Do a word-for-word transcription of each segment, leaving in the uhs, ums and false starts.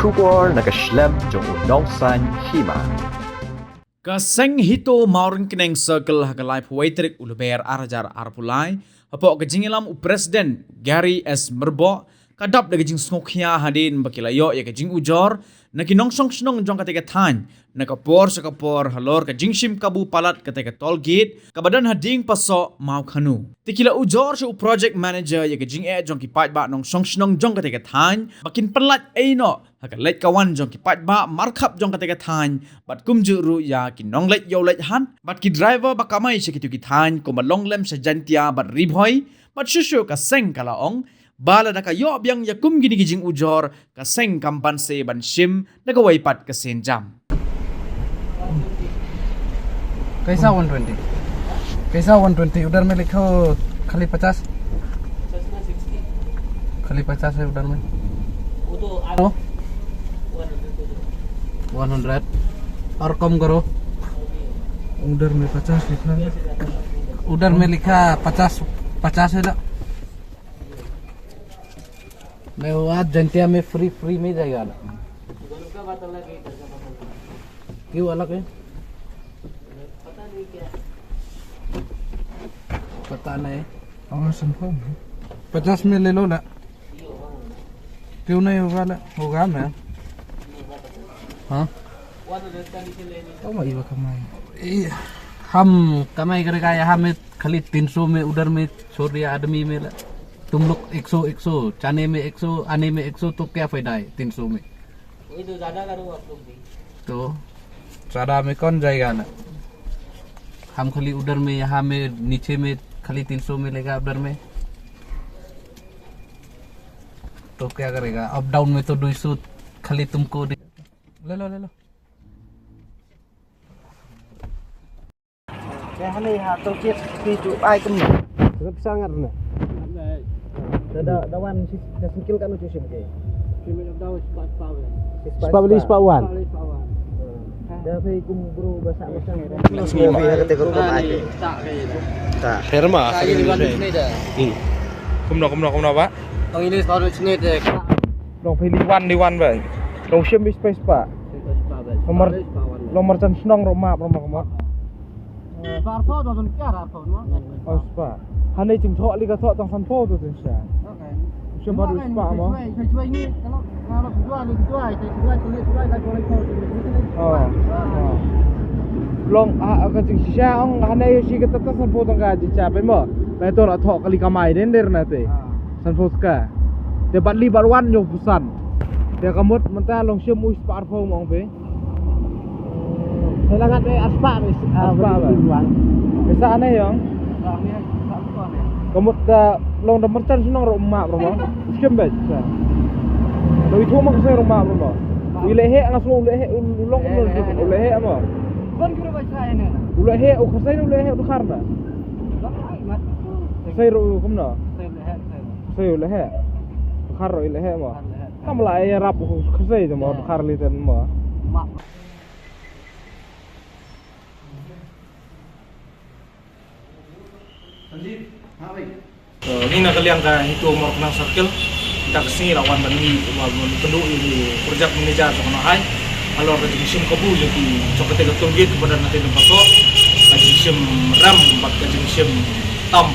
Khubor na ka shlem jong u Nongsaiñ Hima. Ka seng HITO Mawryngkneng Circle ha ka laiphew wei tarik u Lber ar hajar arphew lai, hapoh ka jingïalam u President Gary S Myrboh, ka dap da ka jingsngewkhia hadien ba ki la ïoh ïa ka jingujor na ki nongshong shnong jong katei ka thaiñ na ka por sha ka por halor ka jingshim kabu palat katei ka toll gate kaba don ha Diengpasoh, Mawkhanu. Te ki la ujor sha u project manager ïa ka jingeh jong ki paidbah nongshong shnong jong katei ka thaiñ ba kin pynlait ei noh ha ka leit ka wan jong ki paidbah markhap jong katei ka thaiñ, bad kumjuh ruh ïa ki nongleit ïew leit hat bad ki driver ba kamai sha kito ki thaiñ kumba Longlem sha Jaintia bad Ri Bhoi, bad shuh shuh ka seng ka la ong ba lada ka ïoh biang ïa kum kine ki jingujor, ka seng kam banse ban shim da kawei pat ka sienjam. कैसा वन ट्वेंटी? कैसा वन ट्वेंटी? उधर में लिखो खाली पचास। खाली पचास है उधर में। वो तो आ- वन हंड्रेड। और कम करो। उधर में पचास लिखा है। उधर में लिखा पचास, पचास है ना। नहीं, वो आज जैंतिया में फ्री, फ्री मिल जाएगा ना। क्यों अलग है? पता नहीं। और संभव है। पचास में ले लो ना। क्यों नहीं होगा ना? होगा ना। हाँ? तो मैं ये कमाई। ये, हम कमाई करेगा यहाँ में खाली तीन सौ में, उधर में छोड़ दिया आदमी में ला। तुम लोग एक सौ, एक सौ, जाने में एक सौ, आने में एक सौ, तो क्या फायदा है तीन सौ में? वही तो ज्यादा करो आप लोग भी। तो ज्यादा में कौन जाएगा ना? हम खाली उधर में, यहाँ में, नीचे में खाली तीन सौ मिलेगा, उधर में तो क्या करेगा? अप डाउन में तो दो सौ खाली तुमको दे-, ले लो, ले लो। Te hane ha toll gate phi ju ai kumno? Rep sangar ne. Da, da, da wan shi, da singkil kan ju shim ke. Spah beli, spah wan. Da phi kum bru ba sa macam. Lo sini phi ha kata ko ko ai. Ta. Herma. Hmm. Kumno, kumno, kumno ba? Tong ini spah beli sini de. Long phi li wan, li wan ba. Long shim bi spah spah. Long mar, long marjan shnong ruh map ruh map. Spah arphew, dang don kiar arphew, no? Oh, spah. Hane jingthoh li ka thoh tang sanphew tu tu sha. Shim ba du spah mo. Oh. Oh. Long, ah, ka jingshisha ong hane shi ka tata sanphew tang ka jingshisha pe mo. Lai to la thoh kali kamai den der na te. Sanphew ka. Te bad li bad wan ñiewphew san. Te ka mut mynta long shim u spah arphew mo ong pe. Te la ngat be arspah be, ah, arspah be. Wan. Pisa ane yong. Ka mut da long da marjan shnong ruh map ruh mo. Shim be. Lo ithuh mo ka shnong ruh map ruh mo. U leh he nga sngew u leh he u long u long u leh he mo. Kon kru ba sra ene na. U leh he u khasai u leh he u dkhar na. Khasai ruh kumno. Khasai u leh he. Dkhar ruh u leh he mo. Kam la ïarap u khasai te mo dkhar li ten mo. Eh, ngi na ka liang ka HITO Mawryngkneng Circle, kita ka sngi la wan ban mih, wan ban kynduh ïa u project manager jong ka Nohai halor ka jingshim kabu jong ki, jong kata ka toll gate kaba don ha Diengpasoh, ka jingshim rem bad ka jingshim tam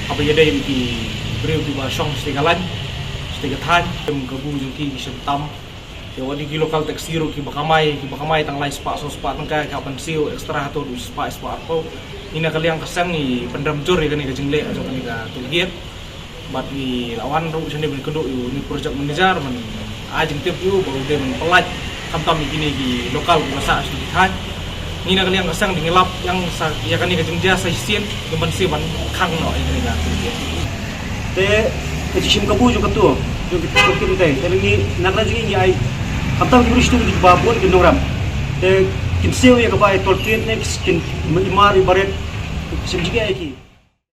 haba ïadei bad ki briew kiba shong shatei ka lain shatei ka thaiñ, shim kabu jong ki, ki shim tam. Te wat ïa ki local taxi ruh kiba kamai, kiba kamai tang lai spah saw spah tyngka, ki hap ban siew extra hato du spah, spah arphew. Ngi na ka liang ka seng ngi pynrem jur ïa kane ka jingleh jong kane ka toll gate. Bad ngi la wan ruh shane ban kynduh ïa u project manager ban ai jingtip ïa u ba u dei ban pynlait khamtam ïa kine ki local kiba sah sha ki thaiñ. Ngi na ka liang ka seng dang ïalap ïa sa ïa kane ka jingjia sa shisien, ïa ban siew ban khang noh ïa kane ka toll gate. Te ka jingshim kabu jong katu, jong katu ka kim te, te ngi na ka jingim ngi ai. Khamtam ki briew shitu kiba bun ki nongrim. Te kin siew ïa kaba ai toll gate ne kin mar ïa barit. Shim jingeh ïa ki.